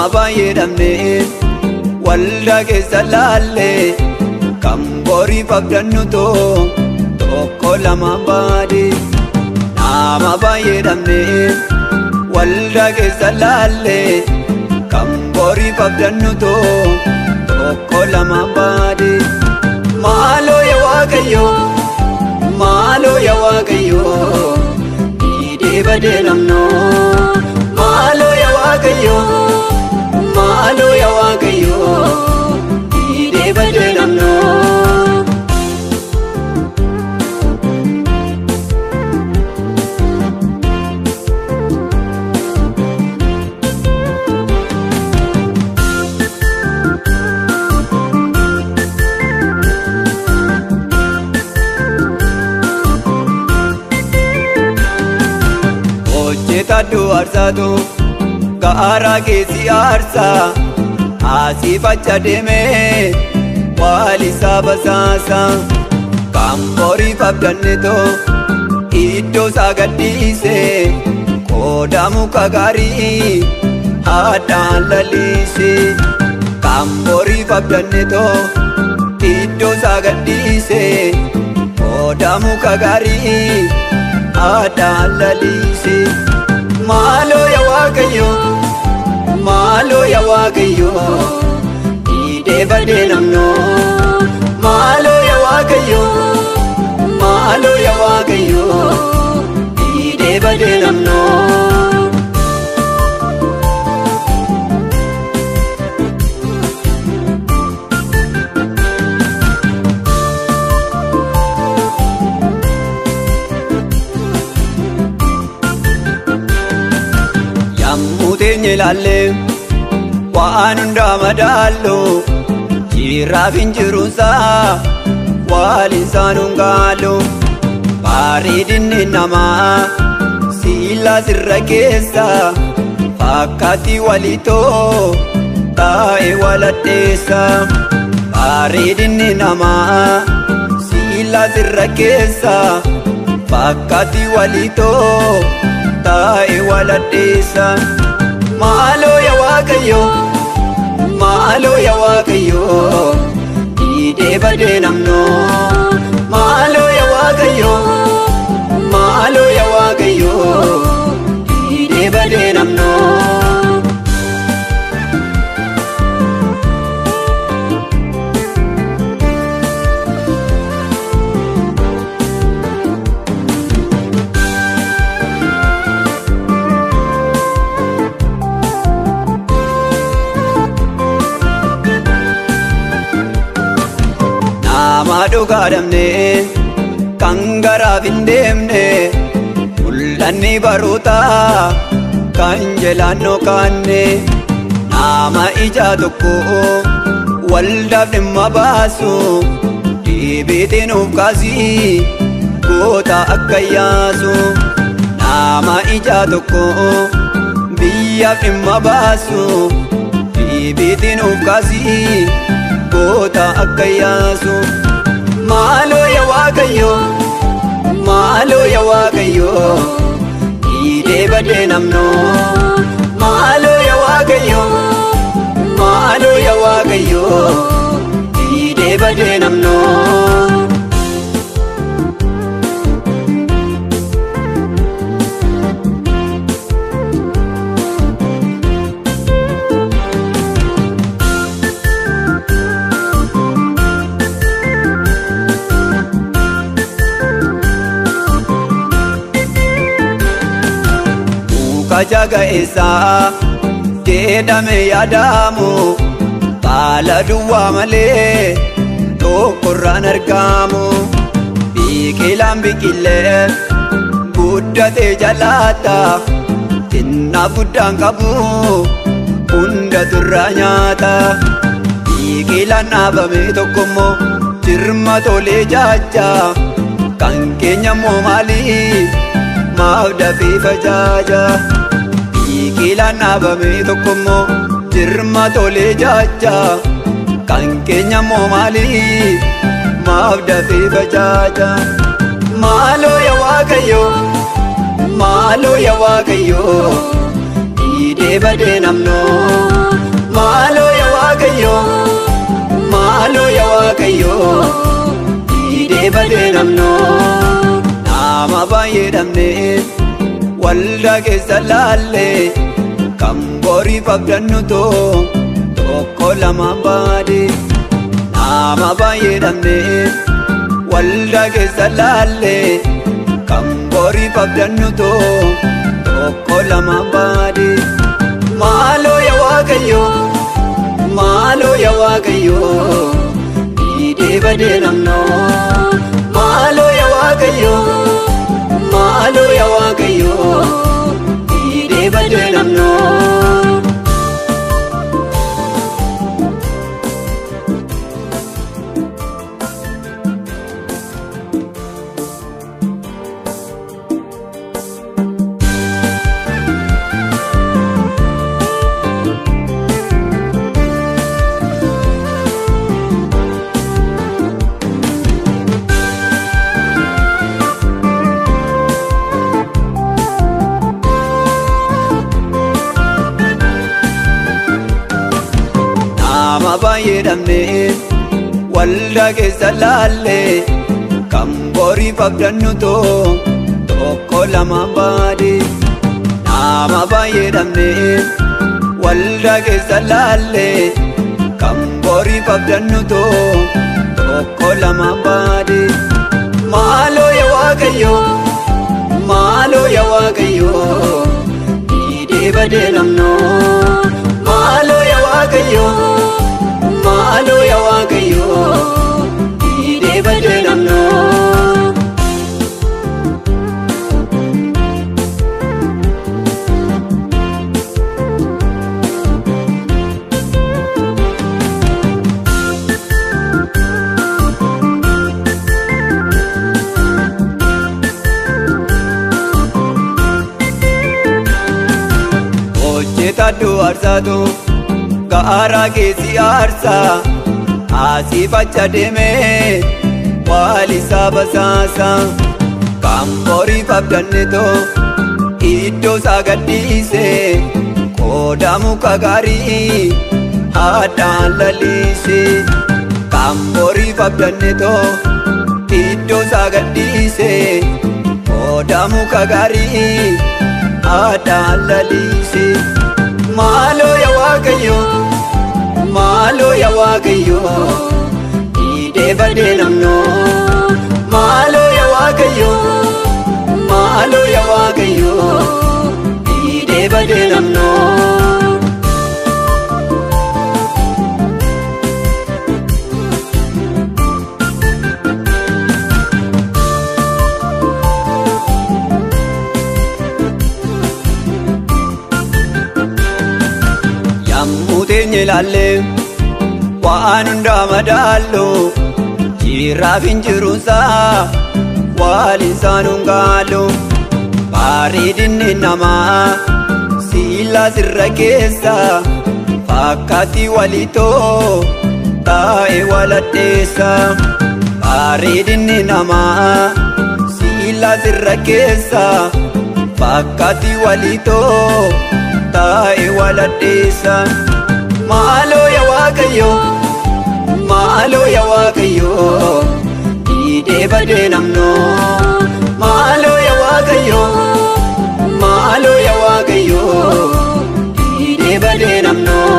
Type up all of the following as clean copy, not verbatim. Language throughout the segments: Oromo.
Nama baay'ee dhabnee waldaa keessa laallee kan boriif abdannu tokko lama baadee. Nama baay'ee dhabnee waldaa keessa laallee kan boriif abdannu tokko lama baadee. Maaloo yaa Waaqayyo, maaloo yaa Waaqayyo, dhiidee badee namnoo. Maaloo yaa Waaqayyo, maaloo yaa Waaqayyo, dhiidee badee namnoo. Hojjetadhu aarsaatu gaaraa keessi aarsaa asii facha deemee waalisaa basaasa kan boriif abdannetoo iddoo isaa gadhiise qooda muka gaarii haadhaan lalise kan boriif abdannetoo iddoo isaa gadhiise qooda muka gaarii haadhaan lalise. Maaloo yaa Waaqayyo, maaloo yaa Waaqayyo, dhiidee badee namnoo. Maaloo yaa Waaqayyo, maaloo yaa Waaqayyo, dhiidee badee namnoo. Yammuu teenye ilaallee waan hundaa madaallu jiraaf hin jiruunsaa waliin saanuun gaalu. Bareedinni namaa siilaa sirra keessa fakkaatti walitoo taa'e waladheessa. Bareedinni namaa siilaa sirra keessa fakkaatti walitoo taa'e waladheessa. Maaloo yaa Waaqayyo, maaloo yaa Waaqayyo, dhiidee badee namnoo. Maaloo yaa Waaqayyo, maaloo yaa Waaqayyo, dhiidee badee namnoo. Nama dhugaa dhabnee kan garaaf hin deemne mul'anni barootaa kan jalaan kaanne. Nama ija tokko waldaaf dhimma baasu deebiitiin of kaasii goota akka yaasu. Nama ija tokko biyyaaf dhimma baasu deebiitiin of kaasii goota akka yaasu. Maaloo yaa Waaqayyo, maaloo yaa Waaqayyo, dhiidee badee namnoo. Maaloo yaa Waaqayyo, maaloo yaa Waaqayyo, dhiidee badee namnoo. Muka jaga'eessaa jedhame yaadamu baala duwwaa malee tokkorraan argamu. Biqilaan biqilee guddatee jalaata xinnaa guddaan qabu hundatu irraa nyaata. Biqilaan dhaabame tokkommoo jirma tolee jaaja kan keenya immoo maali maaf dafee fajaaja. Biqilaan dhaabame tokkommoo jirma tolee jaaja kan keenya immoo maali maaf dafee fajaaja. Maaloo yaa Waaqayyo, maaloo yaa Waaqayyo, dhiidee Badee namnoo maaloo yaa Waaqayyoo maaloo yaa Waaqayyoo dhiidee badee namnoo nama baay'ee dhabnee waldaa keessa laallee kan boriif abdannu tokko lama baadee nama baay'ee dhabnee waldaa keessa laallee kan boriif abdannu tokko lama baadee. Maaloo yaa Waaqayyoo maaloo yaa Waaqayyoo dhiidee badee namnoo maaloo yaa Waaqayyoo maaloo yaa Waaqayyoo dhiidee badee namnoo. Nama baay'ee dhabnee waldaa keessa laallee kan boriif abdannu tokko lama baadee nama baay'ee dhabnee waldaa keessa laallee kan boriif abdannu tokko lama baadee maaloo yaa Waaqayyoo maaloo yaa Waaqayyoo dhiidee badee namnoo maaloo yaa Waaqayyoo. Maaloo yaa Waaqayyoo dhiidee badee namnoo. Hojjetadhu aarsaatu. Gaaraa keessi aarsaa asii facha deemee waalisaa basaasaa kan boriif abdannetoo iddoo isaa gadhiisee qooda muka gaarii haadhaan lalisee kan boriif abdannetoo iddoo isaa gadhiisee qooda muka gaarii haadhaan lalisee. Maaloo yaa Waaqayyoo maaloo yaa Waaqayyoo dhiidee badee namnoo maaloo yaa Waaqayyoo maaloo yaa Waaqayyoo dhiidee badee namnoo. Teenye ilaallee waan hundaa madaallu jiraaf hin jiruunsaa waliin saanuun gaalu bareedinni namaa siilaa sirra keessa fakkaatti walitoo taa'ee waladheessa bareedinni namaa siilaa sirra keessa fakkaatti walitoo taa'ee waladheessa. Maaloo yaa Waaqayyoo maaloo yaa Waaqayyoo dhiidee badee namnoo maaloo yaa Waaqayyoo maaloo yaa Waaqayyoo dhiidee badee namnoo.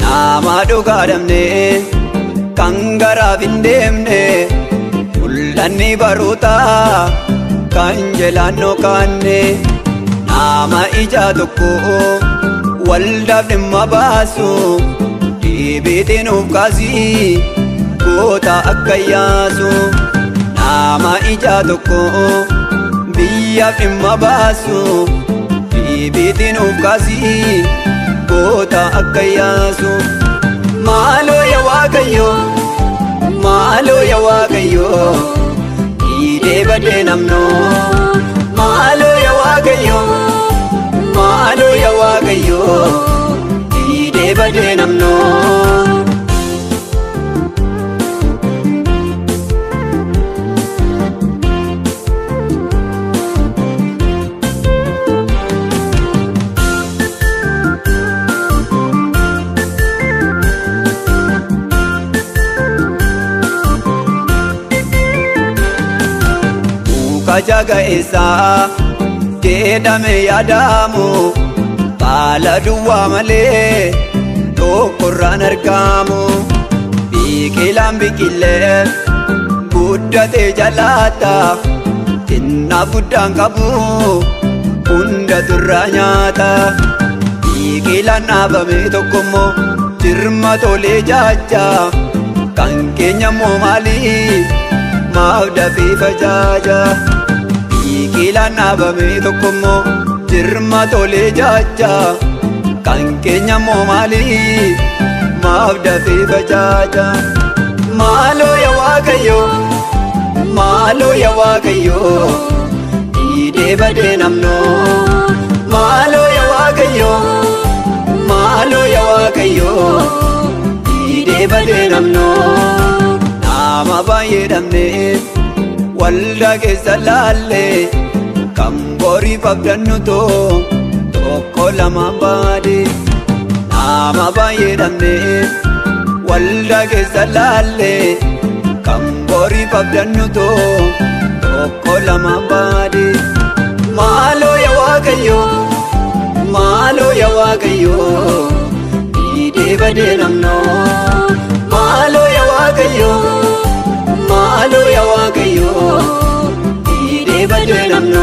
Nama dhugaa dhabnee kan garaaf hin deemne mul'anni barootaa kan jalaan kaanne nama ija tokko waldaaf dhimma baasu deebiitiin of kaasii goota akka yaasu nama ija tokko biyyaaf dhimma baasu deebiitiin of kaasii goota akka yaasu. Maaloo yaa Waaqayyo, maaloo yaa Waaqayyo, dhiidee badee namnoo. Maaloo yaa Waaqayyo, maaloo yaa Waaqayyo, diidee badee namnoo. Kajaga isaa jedhame yaadamu baala duwwaa malee tokkorraan argamu. Biqilaan biqilee guddatee jalaata xinnaa guddaan qabu hunda turraa nyaata. Biqilaan dhaabame tokkommoo jirma tolee jaaja kan keenya immoo maali maaf dafee fajaaja. Biqilaan dhaabame tokkommoo jirma tolee jaaja kan keenya immoo maali maaf dafee fajaaja. Maaloo yaa Waaqayyo, maaloo yaa Waaqayyo, diidee badee namnoo. Maaloo yaa Waaqayyo, maaloo yaa Waaqayyo, diidee badee namnoo. Nama baay'ee dhabnee waldaa keessa laallee kan boriif abdannu tokko lama baade. Nama baay'ee dhabnee waldaa keessa laallee kan boriif abdannu tokko lama baade. Maaloo yaa Waaqayyo, maaloo yaa Waaqayyo, diidee badee namnoo. Maaloo yaa Waaqayyo, maaloo yaa Waaqayyo, diidee badee namnoo.